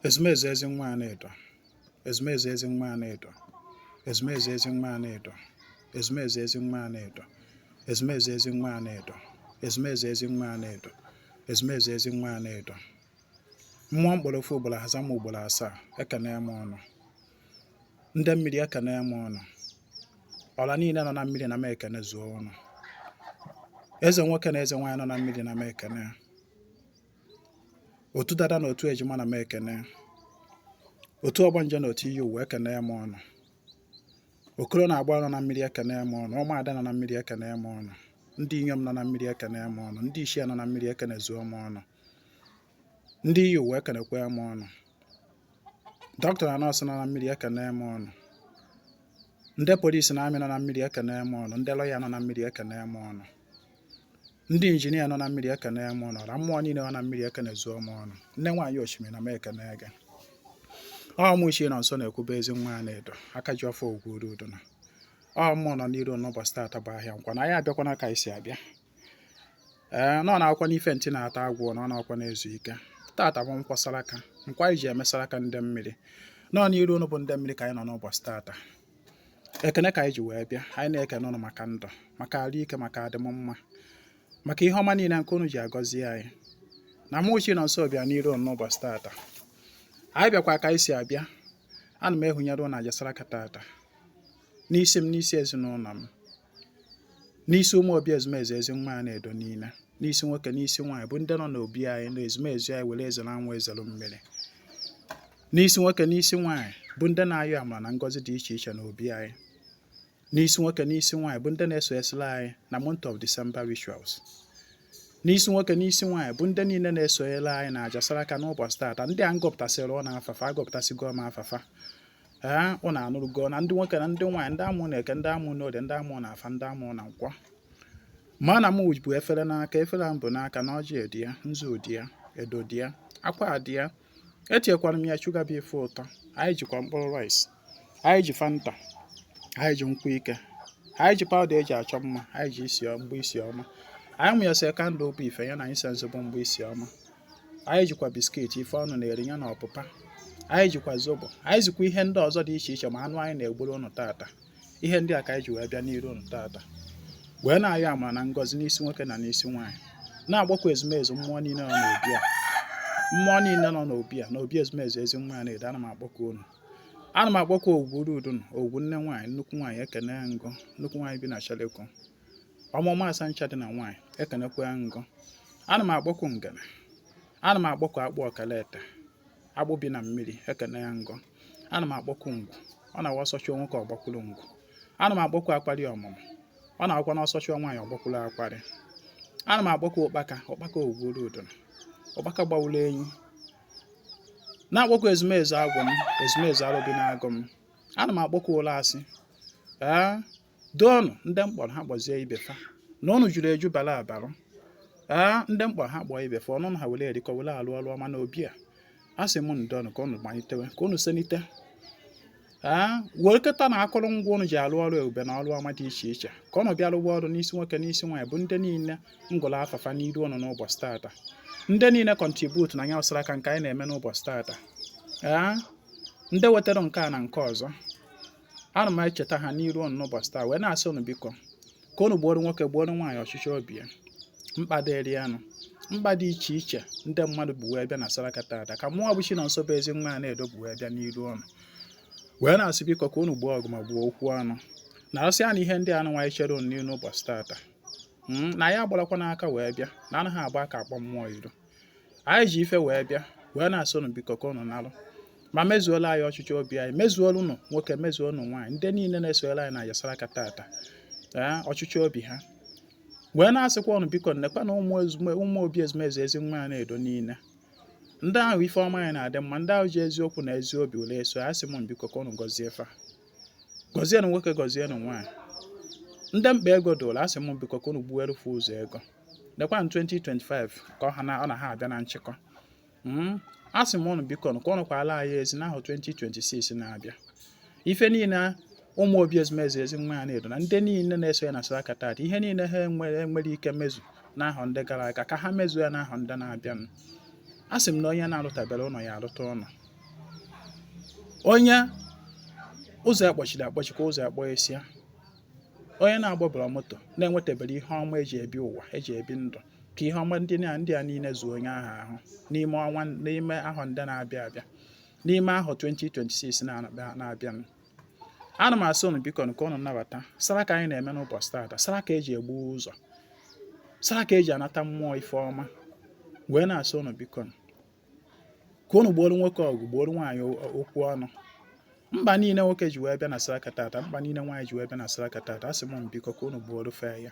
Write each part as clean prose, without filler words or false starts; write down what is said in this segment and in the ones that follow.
Ezumezu Ezinwa Anaedo, Ezumezu Ezinwa Anaedo, Ezumezu Ezinwa Anaedo, Ezumezu Ezinwa Anaedo, Ezumezu Ezinwa Anaedo, Ezumezu Ezinwa Anaedo, Ezumezu Ezinwa Anaedo. Mmụọ mkpọrọ ofu ugboro aza m ugboro asaa, ekene m ụnụ. Ndị mmiri, ekene m ụnụ. Ọra niile nọ na mmiri, na m ekene zuo ụnụ. Eze nwoke na eze nwaanyị nọ na mmiri, na m ekene. Otu dada na otu ejima, na m ekene. Otu ọgbanje na otu iyi uwe, ekene m ụnụ. Okoro na agba nọ na mmiri, ekene m ụnụ. Ụmụada nọ na mmiri, ekene m ụnụ. Ndị inyom nọ na mmiri, ekene m ụnụ. Ndị ichie nọ na mmiri, ekene zuo m ụnụ. Ndị iyi uwe, ekenekwe m ụnụ. Dọkịta na nọọsụ nọ na mmiri, ekene m ụnụ. Ndị polisi na army nọ na mmiri, ekene m ụnụ. Ndị lọya nọ na mmiri, ekene m ụnụ. Ndị injinia nọ na mmiri, ekene m ụnụ. Ọra mmụọ niile nọ na mmiri, ekene zuo m ụnụ. Nne nwaanyị osimiri, na m ekene gị. Ọ mụ chi nọ nso na-ekwube, Ezinwa Anaedo, aka ji ọfọ ogwuru udo na ọ mmụọ nọ n'iru n'ụbọchị taata bụ ahịa Nkwọ, na anyị abịakwana ka anyị si abịa. Ee, nọ na akwụkwọ n'ife ntị na-ata agwụ na ọ na-akwụkwọ na-ezu ike. Taata bụ Nkwọ saraka, Nkwọ anyị ji eme saraka ndị mmiri. Nọ n'iru ụnụ bụ ndị mmiri ka anyị nọ n'ụbọchị taata. Ekene ka anyị ji wee bịa. Anyị na-ekene ụnụ maka ndụ, maka arụ ike, maka adịm mma, maka ihe ọma niile nke ụnụ ji agọzi anyị. Na mụ chi nọ nso bịa n'iru ụnụ n'ụbọchị taata. Anyị bịakwa ka anyị si abịa. Ana m ehunyere ụnụ aja saraka taata n'isi m, n'isi ezinụlọ m, n'isi ụmụ obi ezumezu Ezinwa Anaedo niile, n'isi nwoke, n'isi nwaanyị bụ ndị nọ n'obi anyị na ezumezu anyị were ezere anwụ, ezere mmiri, n'isi nwoke, n'isi nwaanyị bụ ndị na-ayọ amara na ngọzi dị iche iche n'obi anyị, n'isi nwoke, n'isi nwaanyị bụ ndị na-eso esila anyị na month of December rituals, n'isi nwoke, n'isi nwaanyị bụ ndị niile na-esonyere anyị na aja saraka n'ụbọchị taata. Ndị a ngụpụtasịrị ụnụ afafa, agụpụtasịgo m afafa. Ee, ụnụ anụrụgo na ndị nwoke na ndị nwaanyị, ndị amụ na Eke, ndị amụ na Orie, ndị amụ na Afa, ndị amụ na Nkwọ. Ma na m bụ efere n'aka, efere ahụ bụ n'aka na ọjị dị ya, nzu dị ya, edo dị ya, akwa dị ya, etinyekwara m ya shuga bụ ife ụtọ. Anyị jikwa mkpụrụ rice, anyị ji Fanta, anyị ji nkwụ ike, anyị ji powder eji achọ mma, anyị ji isi mgbe isi ọma, anyị mụnyesịrị candle bụ ife ya na incense bụ mgbe isi ọma. Anyị jikwa biscuit, ife ọnụ na-eri ya na ọpụpa. Anyị jikwa zobo, anyị jikwa ihe ndị ọzọ dị iche iche, ma anụ anyị na-egburu ụnụ tata. Ihe ndị a ka anyị ji wee bịa n'iru ụnụ tata, wee na-ayọ amara na ngọzi n'isi nwoke na n'isi nwaanyị, na-agbakwa ezumezu mmụọ niile nọ n'obi a, mmụọ niile nọ n'obi a, n'obi ezumezu Ezinwa Anaedo. Ana m akpọkwa unu, ana m akpọkwa ogwu udunu, ogwu nne nwaanyị, nnukwu nwaanyị, ekene ngụ, nnukwu nwaanyị bi na Chalekwu, ọmụma asancha dị na nwaanyị, ekenekwa ngụ. Ana m akpọkwu ngene, ana m akpọkwu akpụ ọkalete, akpụ bi na mmiri, ekene ya ngụ. Ana m akpọkwu ngwu, ọ na-awa ọsọchi nwoke ọgbakwuru ngwu. Ana m akpọkwu akparị ọmụmụ, ọ na-akwa n'ọsọchi nwaanyị ọgbakwuru akparị. Ana m akpọkwu ụkpaka, ụkpaka ogwuru udunu, ụkpaka gbawuru enyi, na-akpọkwu ezumezu agwụ m, ezumezu arụbi na-agụ m. Ana m akpọkwu ụlọ asị ee doonụ ndị mkpọrọ ha kpọzie ibe fa na ụnụ juru eju bara abarụ. Ee, ndị mkpọrọ ha kpọọ ibe fa ọnụ ha were erikọ, were alụ ọrụ ọma n'obi a. A sị m ndọnụ ka ụnụ malitewe, ka ụnụ senite, ee, were kịta na akụrụngwa ụnụ ji alụ ọrụ ebube na ọrụ ọma dị iche iche, ka ụnụ bịa rụwa ọrụ n'isi nwoke, n'isi nwaanyị bụ ndị niile ngụrụ afafa n'iru ụnụ n'ụbọchị taata, ndị niile contribute na anya ọsara aka nke anyị na-eme n'ụbọchị taata. Ee, ndị wetara nke a na nke ọzọ, ana m echeta ha n'iru ụnụ n'ụbọchị taa, wee na-asị ụnụ biko, ka ụnụ gbuoro nwoke, gbuoro nwaanyị ọchịchị obi ya, mkpa dịrị ya nụ, mkpa dị iche iche ndị mmadụ bụ wee bịa na saraka taata, ka mmụọ bụ chi nọ nso bụ Ezinwa Anaedo bụ wee bịa n'iru ụnụ, wee na-asị biko, ka ụnụ gbuo ọgụ ma gbuo okwu ọnụ na arụsịa na ihe ndị anụ nwaanyị chere ụnụ n'iru n'ụbọchị taata. Na anyị agbarakwa n'aka wee bịa, na anaghị agba aka akpọ mmụọ iru. Anyị ji ife wee bịa, wee na-asị ụnụ biko, ka ụnụ nalụ ma mezuola anyị ọchịchị obi anyị, mezuola ụnụ nwoke, mezuo ụnụ nwaanyị, ndị niile na-esonyere anyị na aja saraka taata, ee, ọchịchị obi ha, wee na-asịkwa ụnụ biko, nnekwa na ụmụ obi ezumezu Ezinwa Anaedo niile, ndị ahụ ife ọma anyị na-adị mma, ndị ahụ ji eziokwu na ezi obi were eso. Asị m biko, ka ụnụ gọzie fa, gọzienụ nwoke, gọzienụ nwaanyị, ndị mkpa ego dụrụ. Asị m biko, ka ụnụ gbuerufe ụzọ ego. Nekwa 2025 ka ọ ha na ọ na ha abịa na nchịkọ. Asị m ụnụ biko, ka ụnụ kwala anyị ezi n'ahụ 2026 na-abịa. Ife niile ụmụ obi ezumezu Ezinwa Anaedo na ndị niile na-eso ya na saraka taata, ihe niile ha enwere ike mezu n'ahọ ndị gara aga, ka ha mezuo ya n'ahọ ndị na-abịanụ. A sị m na onye na-arụtabere ụlọ ya arụta ụlọ. Onye ụzọ ya kpọchiri akpọchi, ka ụzọ ya kpọghesịa. Onye na-agbabara moto na-enwetabere ihe ọma eji ebi ụwa, eji ebi ndụ, ka ihe ọma ndị na ndị a niile zuo onye ahụ ahụ n'ime ọnwa, n'ime ahọ ndị na-abịa abịa, n'ime ahọ 2026 na-abịa. Ana m asị unu, biko, ka unu nabata saraka anyị na-eme n'ụbọchị taata. Saraka eji egbu ụzọ, saraka eji anata mmụọ ife ọma. Wee na-asị unu, biko, ka unu gbuoro nwoke ọgụ, gbuoro nwaanyị okwu ọnụ. Mkpa niile nwoke ji wee bịa na saraka tata, mkpa niile nwaanyị ji wee bịa na saraka tata, asị m, biko, ka unu gbuoro fee ya.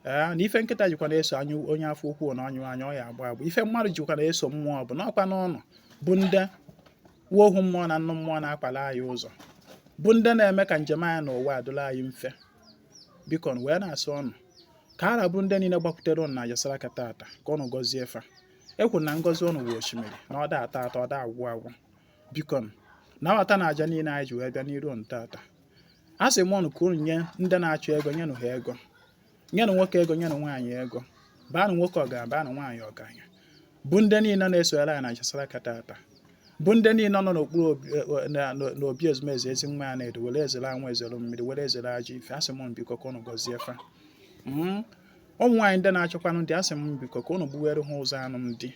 Ee, na ife nkịta jikwa na-eso anya onye afọ ukwu na ọnyụ anya ọ ya agba agba. Ife mmadụ jikwa na-eso mmụọ bụ n'ọkwa n'ụlọ, bụ ndị ohu mmụọ na nnụ mmụọ na-akpara anyị ụzọ, bụ ndị na-eme ka njem anyị n'ụwa adụla anyị mfe. Biko, wee na-asị ọnụ ka a rabụ ndị niile gbakwutere ụnụ na aja saraka tata, ka ụnụ gọzie fa. Ekwuru na ngọzi ụnụ bụ osimiri na ọ da ata ata, ọ da agwụ agwụ. Biko, nabata na aja niile anyị ji wee bịa n'iru ụnụ tata. A sị m ụnụ ka ụnụ nye ndị na-achọ ego, nyenụ ha ego, nyenụ nwoke ego, nyenụ nwaanyị ego, baanụ nwoke ọgaranya, baanụ nwaanyị ọgaranya, bụ ndị niile na-esonyere anyị na aja saraka tata, bụ ndị niile nọ n'okpuru n'obi ezumezu ezi nwa ya na-edo were ezere anwụ, ezere mmiri, were ezere ajọ ife. Asị m, biko, ka ụnụ gọzie fa. Ụmụ nwaanyị ndị na-achọkwanụ ndị, asị m, biko, ka ụnụ gbuwere ha ụzọ anụmdi.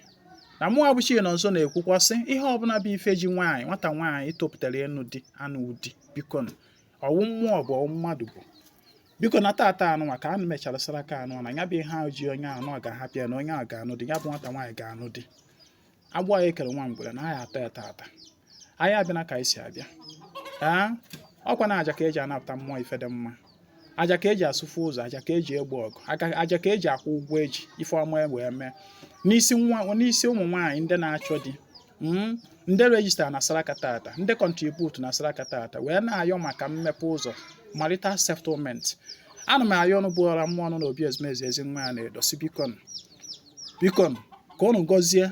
Na mụnwa bụ Chinonso na-ekwukwa sị, ihe ọbụla bụ ife ji nwaanyị, nwata nwaanyị topụtara ịnụ di, anụ di, biko, ọwụ mmụọ bụ ọwụ mmadụ bụ, biko, na tata anụnwa ka a mechara saraka anụ na ya bụ ihe ahụ ji onye ahụ na ọ ga-ahapụ ya, na onye ahụ ga-anụ di ya, bụ nwata nwaanyị ga-anụ di. Agbụ anyị ekere nwa ngwere na anyị atọ ya tata. Anyị abịa na ka anyị si abịa. Ee, ọkwa na aja ka eji anapụta mmụọ ife dị mma, aja ka eji asụfu ụzọ, aja ka eji egbu ọgụ, aja ka eji akwụ ụgwọ eji ife ọma wee mee n'isi nwa, n'isi ụmụ nwaanyị ndị na-achọ di, ndị register na saraka tata, ndị contribute na saraka tata, wee na-ayọ maka mmepe ụzọ, marital settlement. Ana m ayọ ọnụ bụ ọra mmụọ nọ n'obi ezumezu ezi nwa ya na-edosi, bikon, bikon, ka unu gọzie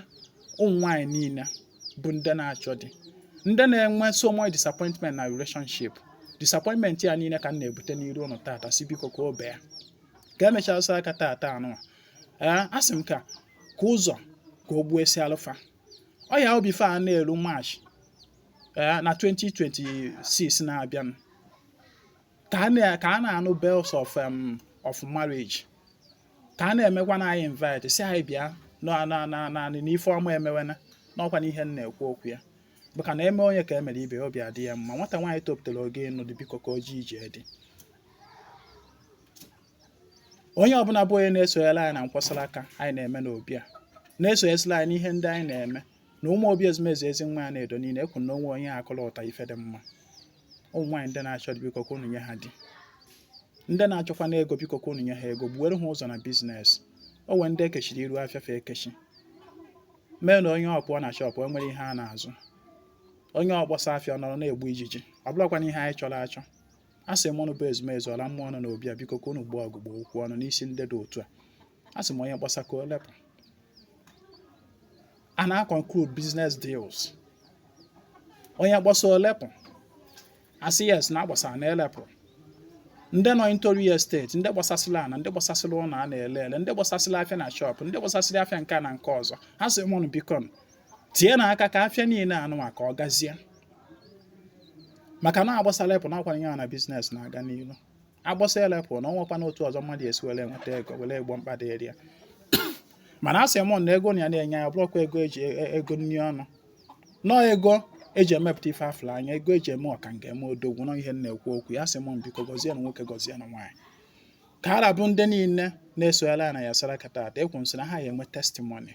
ụmụ nwaanyị niile bụ ndị na-achọ di, ndị na-enwe so much disappointment na relationship. Disappointment ya niile ka m na-ebute n'iru ụnụ tata, si biko, ka o bee ka emechaa saraka tata anụwa. Ee, asị m ka ụzọ ka o gbuo esi alụfa ọ ya obi fa na-eru March, ee, na 2026 na-abịanụ, ka a na-anụ bells of marriage, ka a na-emekwa na anyị invite si anyị bịa na na na na n'ife ọma emewena. N'ọkwa na ihe m na-ekwu okwu ya bụ ka na eme onye ka emere ibe ya, obi adị ya mma. Nwata nwaanyị topụtara oge ịnụ dị, biko, ka o ji ije dị. Onye ọbụla bụ onye na-esonyere anyị na nkwasara aka anyị na-eme n'obi a, na-esonyesịrị anyị n'ihe ndị anyị na-eme na ụmụ obi ezumezu ezi nwa ya na-edo niile, ekwu na onwe onye akụrụ ụta ife dị mma. Ụmụ nwaanyị ndị na-achọ dị, biko, ka unu nye ha di. Ndị na-achọkwa n'ego, biko, ka unu nye ha ego, gbuwere ha ụzọ na business. O nwee ndị ekechiri iru afịa fa ekechi, mee na onye ọ pụọ na shop, o nwere ihe a na-azụ, onye ọkpọsa afịa nọrọ na-egbu ijiji. Ọ bụrụkwa na ihe anyị chọrọ achọ, a sị m ụnụ bụ ezumezu ọla mmụọ nọ n'obi a, biko, ka unu gbuo ọgụ, gboo okwu ọnụ n'isi ndị dị otu a. A sị m, onye kpọsa ka o lepụ, a na-conclude business deals, onye kpọsa o lepụ, asị yes na agbasara na elepụrụ. Ndị nọ into real estate, ndị gbasasịrị ana, ndị gbasasịrị ụlọ a na-ele ele, ndị gbasasịrị afịa na shop, ndị gbasasịrị afịa nke a na nke ọzọ, ha sị m ụnụ, biko, tie n'aka ka afịa niile anụnwa ka ọ gazie, maka na agbasara epụ na ọkwa ya na business na-aga n'ilu. Agbasa elepụ na ọnwekwa n'otu ọzọ mmadụ esi were enweta ego were egbo mkpa dịrị ya. Mana a sị m na ego na ya na-enye ya bụrụkwa ego eji ego nri ọnụ, nọọ ego eji emepụta ife afụrụ anya, ego eji eme ọkanga, eme odogwu nọ. Ihe m na-ekwu okwu ya, sị m, biko, gọzie na nwoke, gọzie na nwaanyị, ka a rabụ ndị niile na-esonyere na ya saraka tata. Ekwu m sị na ha ya enwe testimony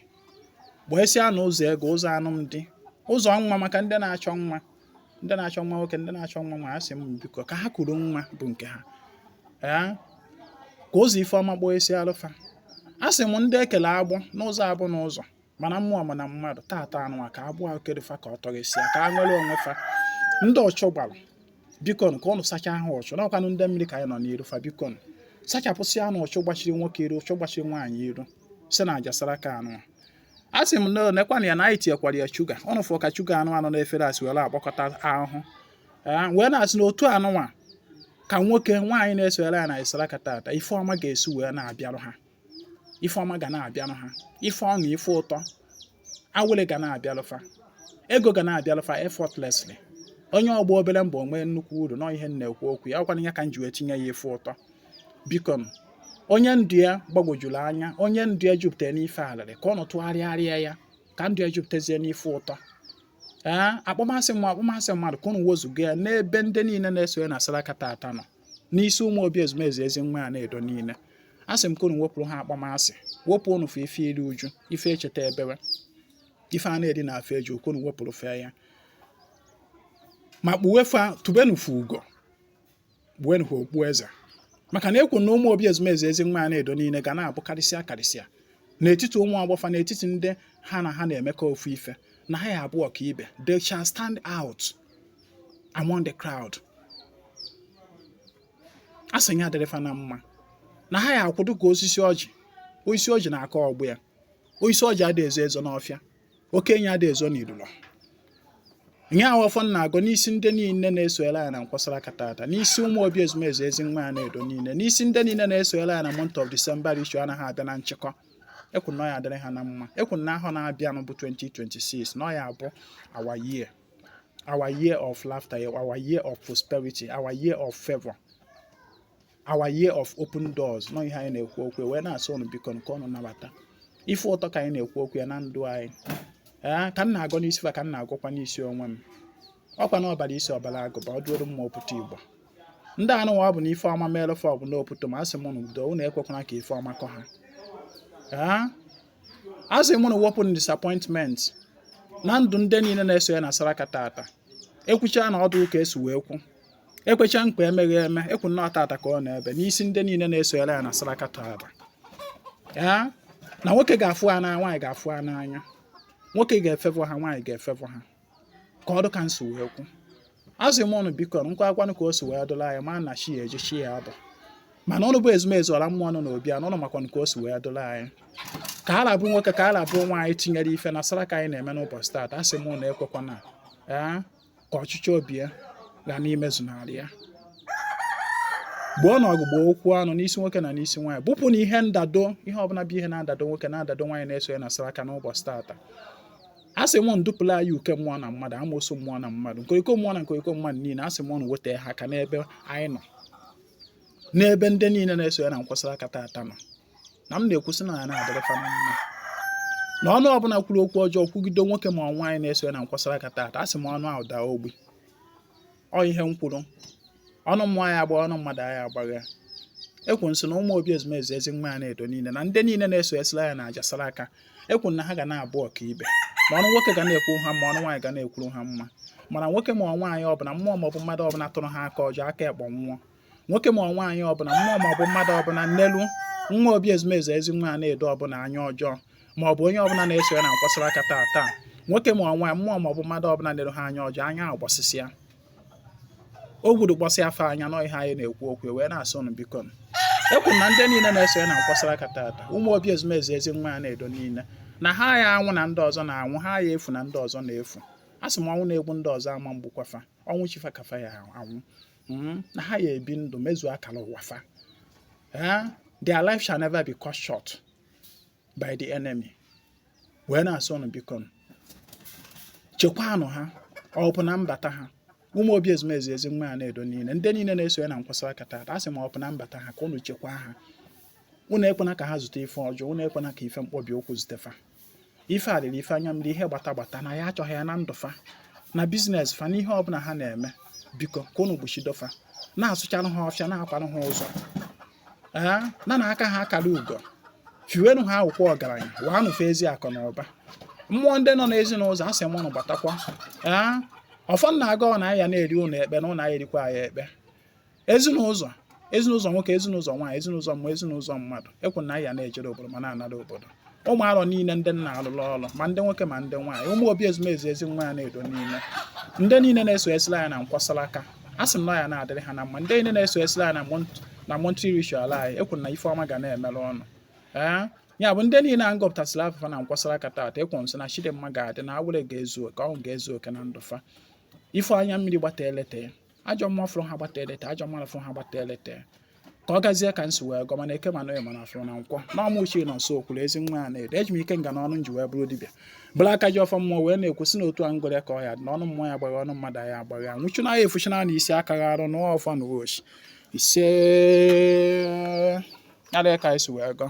gbanyesịa na ụzọ ego, ụzọ anụmdi, ụzọ nwa, maka ndị na-achọ nwa, ndị na-achọ nwa nwoke, ndị na-achọ nwa nwaanyị. Asị m, biko, ka ha kuru nwa bụ nke ha. Ee, ka ụzọ ife ọma gboo esi alụfa. Asị m, ndị ekele agbụ n'ụzọ abụ n'ụzọ, mana mmụọ mana mmadụ tata anụnwa, ka agbụ ahụ kerefa, ka ọ tọghịsịa, ka a nwere onwe fa. Ndị ọchụ gbara, biko, ka ụnụ sachaa ha ọchụ n'ọkwanụ ndị mmiri ka anyị nọ n'iru fa. Biko, sachapụsịa na ọchụ gbachiri nwoke iru, ọchụ gbachiri nwaanyị iru, si na aja saraka anụnwa. A sị m na nekwana ya na anyị tinyekwara ya sugar. Ụnụ fụ ka sugar anụ anụ n'efere a si were akpọkọta ahụhụ. Ee, wee na-asị na otu anụnwa ka nwoke nwaanyị na-esonyere ya na saraka tata, ife ọma ga-esi wee na-abịarụ ha, ife ọma ga na-abịarụ ha, ife ọṅụ, ife ụtọ, awele ga na-abịalụ fa, ego ga na-abịalụ fa effortlessly. Onye ọgba obere mbọ nwee nnukwu uru nọ ihe m na-ekwu okwu ya. Ọkwana ya ka m ji wee tinye ya ife ụtọ. Biko, onye ndụ ya gbagwojuru anya, onye ndụ ya jupụtara n'ife alịrị, ka ọ nọ tụgharịarịa ya ka ndụ ya jupụtazie n'ife ụtọ. Ee, akpọmasị mmụọ, akpọmasị mmadụ, ka unu wezụga ya n'ebe ndị niile na-esonye na saraka tata nọ, n'isi ụmụ obi ezumezu ezi nwa ya na-edo niile. A sị m ka unu wepụrụ ha akpọmasị, wepụ unu fụ ife iri uju, ife echeta ebewe, ife a na-eri na afọ eji okwu, unu wepụrụ fe ya ma kpuwefa tubenufu ugo, kpuwenufu okpu eze, maka na ekwu na ụmụ obi ezumezu ezi nwa ya na-edo niile ga na-abụ karịsịa karịsịa n'etiti ụmụ agbọfa, n'etiti ndị ha na ha na-emekọ ofu ife, na ha ya abụ ọka ibe. They shall stand out among the crowd. A sị ya dịrịfa na mma na ha ya akwụdo ka osisi ọjị. Osisi ọjị na-akọ ọgbụ ya. Osisi ọjị adịghị ezo ezo n'ọfịa, okenye adịghị ezo n'ilulu. Nye ahụ ọfọ na-agọ n'isi ndị niile na-esoyere ya na nkwasara aka tata, n'isi ụmụ obi ezumezu ezi nwa ya na-edo niile, n'isi ndị niile na-esoyere ya na month of December ritual anaghị abịa na nchịkọ. Ekwu na ọ ya adịrị ha na mma. Ekwu na ahọ na-abịanụ bụ 2026 na ọ ya abụ our year, our year of laughter, our year of prosperity, our year of favor, our year of open doors. Nọ ihe anyị na-ekwu okwu wee na-asị ụnụ, biko, nke ọnụ nabata ife ụtọ ka anyị na-ekwu okwu ya na ndụ anyị. Ee, ka m na-agọ n'isi fa, ka m na-agọkwa n'isi onwe m. Ọkwa na ọbara isi ọbara agụba ọ dụrụ mma opụta Igbo ndị anụnwa ọ bụ na ife ọma mere fa, ọ bụ na oputo ma. Asị m ụnụ udo, ụnụ ekwekwana ka ife ọma kọ ha. Ee, asị m ụnụ wepụ disappointment na ndụ ndị niile na-eso ya na saraka tata. Ekwucha na ọdụ ụka esi wee kwu, ekwecha mkpa emeghị eme, ekwu nnọọ tata ka ọ na-ebe n'isi ndị niile na-esonyere ya na saraka tata. Ee, na nwoke ga-afụ ha n'anya, nwaanyị ga-afụ ha n'anya, nwoke ga-efevọ ha, nwaanyị ga-efevọ ha, ka ọ dị ka nsi wee kwu. Asị m ụnụ, biko, nkwa akwanụ ka o si wee dụla anyị ma na chi ya eji chi ya abụ, mana ụnụ bụ ezumezu ọra mmụọ nọ n'obi anụ ụnụ makwanụ ka o si wee dụla anyị, ka a rabụ nwoke, ka a rabụ nwaanyị tinyere ife na saraka anyị na-eme n'ụbọchị taata. Asị m ụnụ ekwekwana, ee, ka ọchịchị obi ya ga n'imezunarị ya. Gboo na ọgụ, gboo okwu ọnụ n'isi nwoke na n'isi nwaanyị, bụpụ na ihe ndado, ihe ọbụla bụ ihe na-adado nwoke, na-adado nwaanyị na-eso ya na saraka n'ụbọchị taata. A sị m ndupụla anyị uke mmụọ na mmadụ, amoosu mmụọ na mmadụ, nkoriko mmụọ na nkoriko mmadụ niile. A sị m ụnụ weta ha aka n'ebe anyị nọ, n'ebe ndị niile na-eso ya na nkwasara aka taata nọ, na m na-ekwusị na ya na-adịrịfa na mma, na ọnụ ọbụla kwuru okwu ọjọọ kwugide nwoke ma ọ nwaanyị na-eso ya na nkwasara aka taata, a sị m ọnụ ahụ daa ogbi. Ọ ihe m kwuru, ọnụ mmụọ anyị agba, ọnụ mmadụ anyị agbagha. Ekwu nsị na ụmụ obi ezumezu ezi nwa ya na-edo niile na ndị niile na-eso esila ya na aja sara aka, ekwu na ha ga na-abụ ọka ibe, na ọnụ nwoke ga na-ekwu ha mma, ọnụ nwaanyị ga na-ekwuru ha mma. Mana nwoke ma nwaanyị ọbụla, mmụọ maọbụ mmadụ ọbụla tụrụ ha aka ọjọọ, aka ekpọ nwụọ. Nwoke ma nwaanyị ọbụla, mmụọ maọbụ mmadụ ọbụla nnelu nwa obi ezumezu ezi nwa ya na-edo ọbụla anya ọjọọ, maọbụ onye ọbụla na-eso ya na nkwasara aka taa taa, nwoke ma nwaanyị, mmụọ maọbụ mmadụ ọbụla nere ha anya ọjọọ, anya ahụ gbọsịsịa, o gburu gbọsị afọ anya. Nọ ihe anyị na-ekwu okwu wee na-asị ụnụ, biko, ekwu na ndị niile na-eso ya na nkwasara aka tata, ụmụ obi ezumezu ezi nwa ya na-edo niile, na ha ya anwụ na ndị ọzọ na-anwụ, ha ya efu na ndị ọzọ na-efu. A sị m ọnwụ na-egbu ndị ọzọ ama mgbukwafa, ọnwụ chifa kafa ya anwụ, na ha ya ebi ndụ mezuo akara ụwa fa. Their life shall never be cut short by the enemy. Wee na-asị ụnụ, biko, chekwanụ ha ọ bụ na mbata ha. Ụmụ obi ezumezu ezi nwa ya na-edo niile, ndị niile na-eso ya na nkwasara aka tata, a sị ma ọ bụ na mbata ha, ka ụnụ chekwaa ha. Unu ekwena ka ha zute ife ọjọọ, unu ekwena ka ife mkpọbi ụkwụ zute fa, ife alịrị, ife anya mmiri, ihe gbata gbata na ya achọghị ya na ndụ fa, na business fa, n'ihe ọbụla ha na-eme. Biko, ka unu gbochido fa, na-asụcharụ ha ọfịa, na-akwarụ ha ụzọ, ee, na aka ha akara ugo, fiwenu ha akwụkwọ ọgaranya, waanụ fa ezi akụ na ụba. Mmụọ ndị nọ n'ezinụzọ, asị m ụnụ gbatakwa. Ee, ọfọ nna aga na ya na-eri ụnụ ekpe na ụnụ anyị erikwa ya ekpe. Ezinụzọ, ezinụzọ nwoke, ezinụzọ nwaanyị, ezinụzọ mmụọ, ezinụzọ mmadụ, ekwu na ya na-ejere obodo ma na-anara obodo. Ụmụ arọ niile ndị nna alụrụ ọrụ, ma ndị nwoke ma ndị nwaanyị, ụmụ obi ezumezu ezi nwa ya na-edo niile, ndị niile na-eso esila ya na nkwasara aka, a sị m na ya na-adịrị ha na mma. Ndị niile na-eso esila ya na monthly ritual anyị, ekwu na ife ọma ga na-emere ọnụ. Ee, ya bụ ndị niile a ngọpụtasịrị afụfa na nkwasara aka taata, ekwu nsị na chidimma ga-adị, na awere ga-ezu oke, ọnwụ ga-ezu oke na ndụ fa. Ife anya mmiri gbata elete, ajọ mmụọ fụrụ ha gbata elete, ajọ mmadụ fụrụ ha gbata elete. Ka ọ gazie ka m si wee gọọ, mana eke, mana oye, mana afọ na nkwọ na ọmụ uche nọ nso okwuru ezi nwa ya na-ede. Eji m ike nga n'ọnụ m ji wee bụrụ dibịa, bụrụ aka ji ọfọ mmụọ, wee na-ekwu sị na otu a ngụrị ka ọ ya dị na ọnụ mmụọ ya agbaghị, ọnụ mmadụ ya agbaghị ya nwụchu na ya efuchina na isi aka gha arụ na ọfọ na ochi ise ya dị ka anyị si wee gọọ.